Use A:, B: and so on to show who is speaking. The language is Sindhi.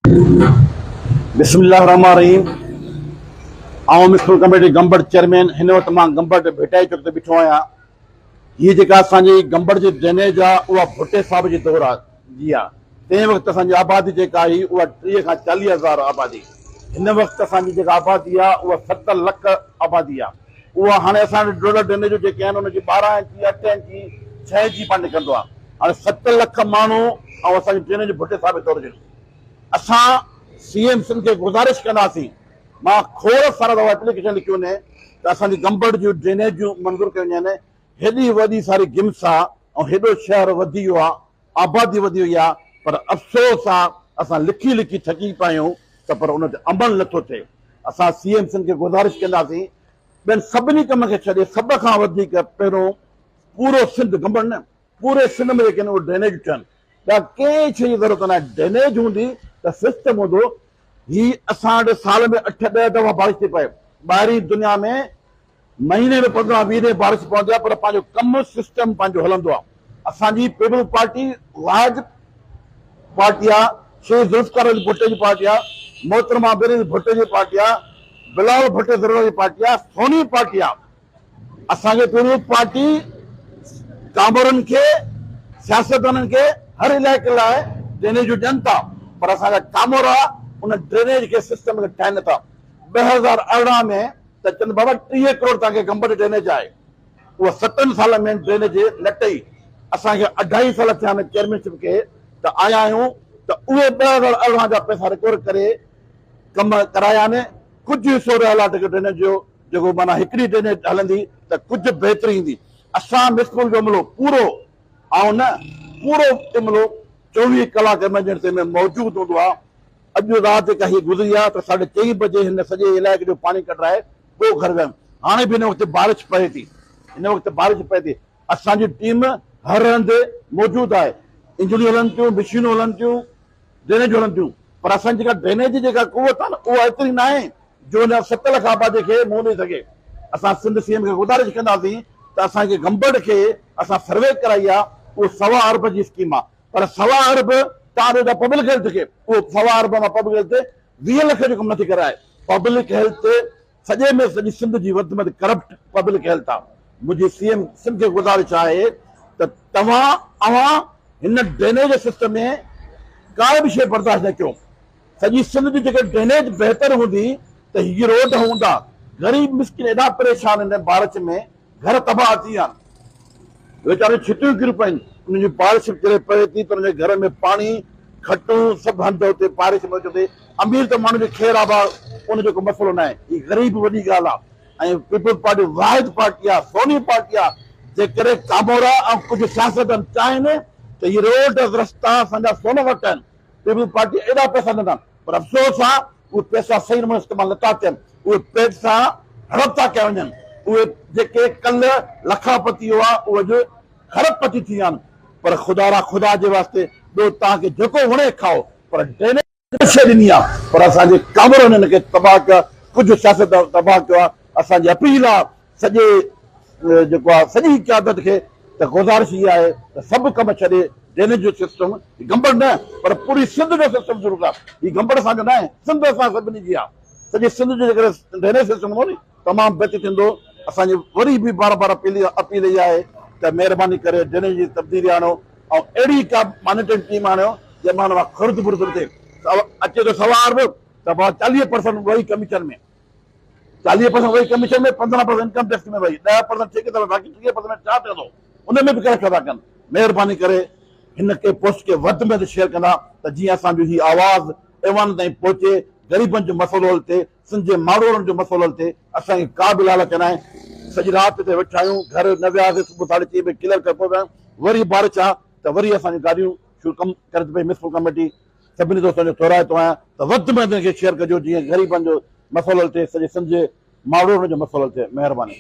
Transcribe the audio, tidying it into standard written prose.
A: بسم الله الرحمٰن الرحيم آئون ميونسپل ڪميٽي گمبٽ چيئرمين هن وقت مان گمبٽ ڀٽائي چوڪ تي بيٺو آهيان هي جيڪا اسان جي گمبٽ جي ڊرينيج آ اها ڀٽي صاحب جي دور آ جي آ تنهن وقت اسان جي آبادي جيڪا هئي اها 30 کان 40 هزار آبادي هن وقت اسان جي جيڪا آبادي آ اها 7 لک آبادي آ اها هاڻي اسان وٽ ڊوڙ ڊرينيج جيڪي آهن ان جي 12 انچي 8 انچي 6 انچي پاڻي نڪرندو آ هاڻي 7 لک ماڻهو ۽ اسان جي ڊرينيج ڀٽي صاحب جي دور جي اسان سي ايم سنڌ کي گذارش ڪنداسين مان کوڙ سارا دفعا ايپليڪيشن لکيون آهن ته اسان جي گمبٽ جون ڊرينيج جون منظور ڪيون وڃن هيڏي وڏي ساري گمس آ ۽ هيڏو شهر وڌي ويو آ آبادي وڌي وئي آ پر افسوس آ اسان لکي لکي ٿڪي پيا آهيون ته پر ان تي عمل نٿو ٿئي اسان سي ايم سنڌ کي گذارش ڪنداسين ٻين سڀني ڪمن کي ڇڏي سڀ کان وڌيڪ پهريون پورو سنڌ گمبٽ نه پوري سنڌ ۾ جيڪي آهن اهي ڊرينيج ٺهن ٻيا ڪنهن شيء جي ضرورت ناهي، ڊرينيج هوندي ته سسٽم هوندو، هي اسان وٽ سال ۾ اٺ ڏهه دفعا بارش ٿي پئي، ٻاهرين دنيا ۾ مهيني ۾ 15 20 ڏينهن بارش پوندي آهي پر پنهنجو ڪم سسٽم پنهنجو هلندو آهي، اسان جي پيپلز پارٽي واحد پارٽي آهي، شهيد ذوالفقار علي ڀٽي جي پارٽي آهي، محترمه بينظير ڀٽي جي پارٽي آهي، بلاول ڀٽي زرداري جي پارٽي آهي، سوني پارٽي آهي. اسان کي پيپلز پارٽي ڪامورن کي سياستدانن کي هر علائقي لاء ڊرينيجون ڏين ٿا پر اسان جا ڪامورا ان ڊرينيج کي سسٽم کي ٺاهين نٿا 2018 ۾ ته چند بابا 30 ڪروڙ توهان کي گمبٽ ڊرينيج آهي اها ستن سالن ۾ ڊرينيج نه ٺهي اسان کي اڍائي سال ٿيا آهن چيئرمينشپ کي ته آيا آهيون ته اهي 2018 جا پئسا رڪور ڪري ڪم ڪرايا آهن ڪجهه حصو رهيل آهي ڊرينيج جو جيڪو معنيٰ هڪڙي ڊرينيج هلندي ته ڪجهه بهتري ايندي. اسان ميونسپل جو عملو پورو آئون نه پورو عملو 24 ڪلاڪ ايمرجنسي ۾ موجود هوندو آهي. اڄ رات جيڪا هي گذري آهي ته ساڍي چئين بجي هن سڄي علائقي جو پاڻي ڪڍرائي پوء گهر ويم. هاڻي به هن وقت بارش پئي ٿي. هن وقت بارش پئي ٿي. اسان جي ٽيم هر هنڌ موجود آهي. انجڻيون هلن ٿيون، مشينون هلن ٿيون. ڊرينيج هلن ٿيون پر اسان جي جيڪا ڊرينيج جي جيڪا قوت آهي نه اها ايتري ناهي جو هن 7 لک آبادي کي منهن ڏئي سگهي. اسان سنڌ سي ايم کي گذارش ڪنداسين ته اسان کي گمبٽ کي اسان سروي ڪرائي آهي اهو سوا ارب جي اسڪيم آهي پر سوا ارب تان ڏيو ٿا پبلڪ هيلٿ کي اهو سوا ارب مان پبلڪ هيلٿ 20 لک جو ڪم نٿي ڪرائي پبلڪ هيلٿ سڄي ۾ سڄي سنڌ جي وڌ ۾ وڌ ڪرپٽ پبلڪ هيلٿ آ. منهنجي سي ايم سنڌ کي گذارش آهي ته توهان اوهان هن ڊرينيج سسٽم ۾ ڪا به شيء برداشت نه ڪيو. سڄي سنڌ جي جيڪڏهن ڊرينيج بهتر هوندي ته هي روڊ هوندا. غريب مسڪين ايڏا پريشان آهن بارش ۾ گهر تباهه ٿي ويا آهن. ويچارن جون ڇتيون ڪري پيون، انهن جي بارش به جڏهن پوي ٿي ته انهن جي گهر ۾ پاڻي، کٽون سڀ هنڌ اتي بارش ۾ اچي ٿي. امير ته ماڻهو جو خير آ ڀاء ان جو ڪو مسئلو ناهي، هي غريب وڏي ڳالهه آ ۽ پيپلز پارٽي واحد پارٽي آ، سوني پارٽي آ، جيڪڏهن ڪامورا ۽ ڪجهه سياستدان چاهين ته هي روڊ رستا اسان جا سون وٽ آهن، پيپلز پارٽي ايڏا پئسا ڏنا پر افسوس آ اهي پئسا صحيح نموني استعمال نٿا ٿين، اهي پئسا هڙپ ٿا ڪيا وڃن، اهي جيڪي ڪلهه لکاپتي هئا اهي اڄ کرب پتي ٿي ويا آهن، پر خدا را خدا جي واسطي ٻيو توهان کي جيڪو وڻي کائو پر ڊرينيج شيء ڏني آ پر اسان جي ڪامورن هن کي تباهه ڪيو آ، ڪجهه سياستدان تباهه ڪيو آ، اسان جي اپيل آ سڄي جيڪو آ سڄي قيادت کي ته گذارش اها آهي ته سڀ ڪم ڇڏي ڊرينيج جو سسٽم هي گمبٽ نه پر پوري سنڌ جو سسٽم شروع ڪيا هي گمبٽ اسان جو ناهي سنڌ اسان سڀني جي آ سڄي سنڌ جو جيڪڏهن ڊرينيج سسٽم هوندو ني تمام بهتر ٿيندو اسان جي وري به بار بار اپيل اپيل اها آهي ته مهرباني ڪري ڊرينيج جي تبديلي آڻو ۽ اهڙي ڪا مانيٽرنگ ٽيم آڻيو جنهن مان ان خرد برد نه ٿئي اچي ٿو سوا ارب ته 40% وئي ڪميشن ۾ 40% وئي ڪميشن ۾ 15% انڪم ٽيڪس ۾ وئي 10% ٺيڪيدار ۾ باقي 30% ڇا ٿيندو ان ۾ به ڪرپشن ٿا ڪن مهرباني ڪري هن کي پوسٽ کي وڌ ۾ وڌ شيئر ڪندا ته جيئن اسان جو هي آواز ايوان تائين پهچي غريبن جو مسئلو حل ٿئي سنڌ جي ماڙوئڙن جو مسئلو حل ٿئي اسان کي ڪا به لالچ ناهي سڄي رات هتي ويٺا آهيون گهر نه وياسي صبح ساڍي چئين بجي ڪليئر ڪري پوء ويا آهيون وري بارش آ ته وري اسان جون گاڏيون شروع ڪم ڪري ٿي پئي ميونسپل ڪميٽي سڀني دوستن جو ٿورائتو آهيان ته وڌ ۾ وڌ ان کي شيئر ڪجو جيئن غريبن جو مسئلو حل ٿئي سڄي سنڌ جي ماڙوئڙن جو مسئلو حل ٿئي مهرباني.